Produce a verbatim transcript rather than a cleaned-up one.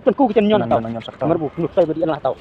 Tun ku ki chen ñion tau. Ñion, ñion sak tau. Mar bu, nuk tai ba di an lah tau.